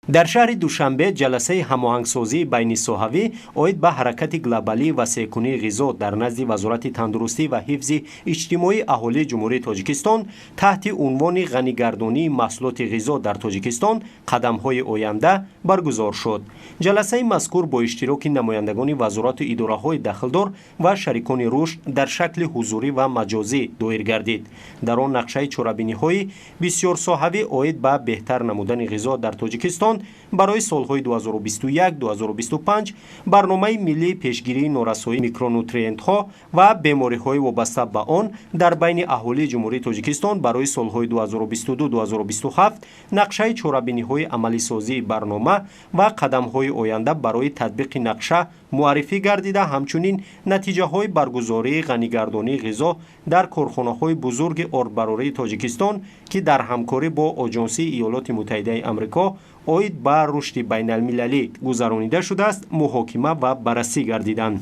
Дар шаҳри Душанбе ҷаласаи ҳамоҳангсозии байнисоҳавӣ оид ба ҳаракати глобалӣ васеъкунии ғизо дар назди Вазорати тандурустӣ ва ҳифзи иҷтимоии аҳолии Ҷумҳурии Тоҷикистон таҳти унвони «Ғанигардонии маҳсулоти ғизо дар Тоҷикистон: қадамҳои оянда» баргузор шуд. Ҷаласаи мазкур бо иштироки намояндагони вазорату идораҳои дахлдор ва шарикони рушд дар шакли ҳузурӣ ва маҷозӣ доир гардид. Дар он нақшаи чорабиниҳои бисёрсоҳавӣ оид ба беҳтар намудани ғизо дар Тоҷикистон барои солҳои 2021-2025, барномаи миллии пешгирии норасоии микронутриентҳо ва бемориҳои вобаста ба он дар байни аҳолии Ҷумҳурии Тоҷикистон барои солҳои 2022-2027, нақшаи чорабиниҳои амалисозии барнома ва қадамҳои оянда барои татбиқи нақша муаррифӣ гардида, ҳамчунин натиҷаҳои баргузории ғанигардонии ғизо дар корхонаҳои бузурги ордбарории Тоҷикистон, ки дар ҳамкорӣ бо Оҷонсии Иёлоти Муттаҳидаи Амрико оид ба рушди байналмилалӣ гузаронида шудааст, муҳокима ва баррасӣ гардиданд.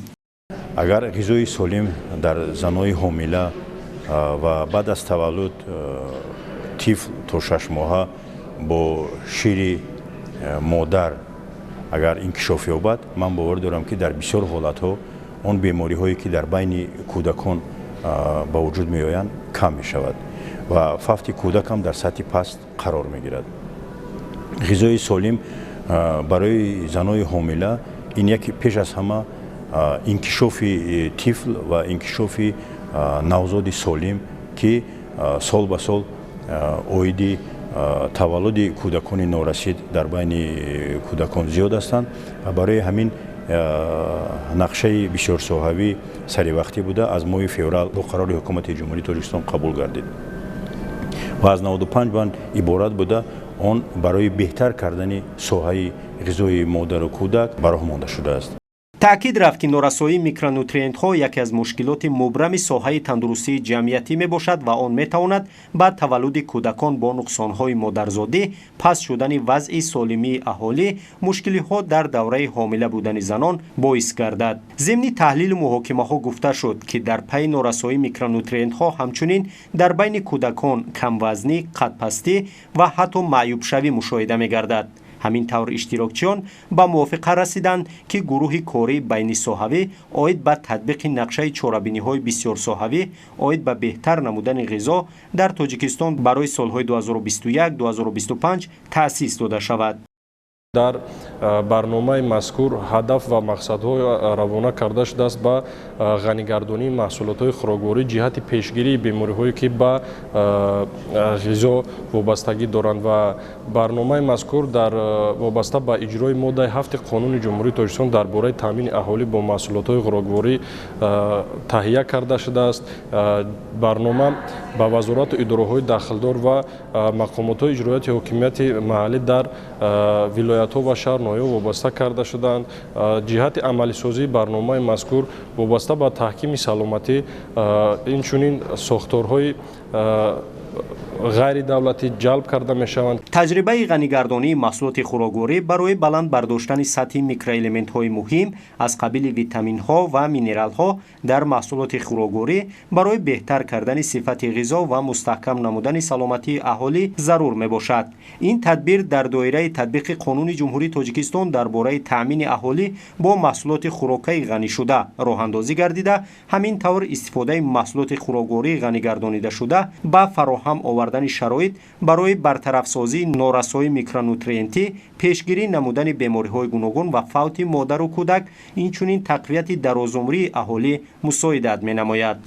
Агар ғизои солим дар занои ҳомила ва баъд аз таваллуд тифл то 6 моҳа бо шири модар агар инкишоф ёбад, ман бовар дорам, ки дар бисёр ҳолатҳо он бемориҳое, ки дар байни кӯдакон ба вуҷуд меоянд, кам мешавад ва фавти кӯдакам дар сатҳи паст қарор мегирад. Ғизои солим барои занои ҳомила ин яке пеш аз ҳама инкишофи тифл ва инкишофи навзоди солим, ки сол ба сол оиди таваллуди кӯдакони норасид дар байни кӯдакон зиёд ҳастанд ва барои ҳамин нақшаи бисёрсоҳавӣ саривақтӣ буда, аз моҳи феврал бо қарори Ҳукумати Ҷумҳурии Тоҷикистон қабул гардид ва аз 95 банд иборат буда, он барои беҳтар кардани соҳаи ғизои модару кӯдак ба роҳ монда шудааст. Таъкид рафт, ки норасоии микронутриентҳо яке аз мушкилоти мубрами соҳаи тандурустии ҷамъиятӣ мебошад ва он метавонад ба таваллуди кӯдакон бо нуқсонҳои модарзодӣ, паст шудани вазъи солимии аҳолӣ, мушкилиҳо дар давраи ҳомила будани занон боис гардад. Зимни таҳлилу муҳокимаҳо гуфта шуд, ки дар пайи норасоии микронутриентҳо ҳамчунин дар байни кӯдакон камвазнӣ, қадпастӣ ва ҳатто маъюбшавӣ мушоҳида мегардад. Ҳамин тавр, иштирокчиён ба мувофиқа расиданд, ки гурӯҳи кории байнисоҳавӣ оид ба татбиқи нақшаи чорабиниҳои бисёрсоҳавӣ оид ба беҳтар намудани ғизо дар Тоҷикистон барои солҳои 2021-2025 таъсис дода шавад. Дар барномаи мазкур ҳадаф ва мақсадҳо равона карда шудааст ба ғанигардонии маҳсулотҳои хӯрокворӣ ҷиҳати пешгирии бемориҳое, ки ба ғизо вобастагӣ доранд, ва барномаи мазкур дар вобаста ба иҷрои моддаи 7-и Қонуни Ҷумҳурии Тоҷикистон дар бораи таъмини аҳолӣ бо маҳсулотҳои хӯрокворӣ таҳия карда шудааст. Барнома ба вазорату идораҳои дахлдор ва мақомотҳои иҷроияти ҳокимияти маҳаллӣ дар вилоятҳо ва шаҳр ноҳияҳо вобаста карда шудаанд. Ҷиҳати амалисозии барномаи мазкур вобаста ба таҳкими саломатӣ инчунин сохторҳои ғайридавлатӣ ҷалб карда мешаванд. Таҷрибаи ғанигардонии маҳсулоти хӯрокворӣ барои баланд бардоштани сатҳи микроэлементҳои муҳим аз қабили витаминҳо ва минералҳо дар маҳсулоти хӯрокворӣ барои беҳтар кардани сифати ғизо ва мустаҳкам намудани саломатии аҳолӣ зарур мебошад. Ин тадбир дар доираи татбиқи Қонуни Ҷумҳурии Тоҷикистон дар бораи таъмини аҳолӣ бо маҳсулоти хӯрокаи ғанишуда роҳандозӣ гардида, ҳамин тавр истифодаи маҳсулоти хӯроквории ғанигардонидашуда ба фароҳам овардани шароит барои бартарафсозии норасоии микронутриентӣ, пешгирӣ намудани бемориҳои гуногун ва фавти модару кӯдак, инчунин тақвияти дарозумрии аҳолӣ мусоидат менамояд.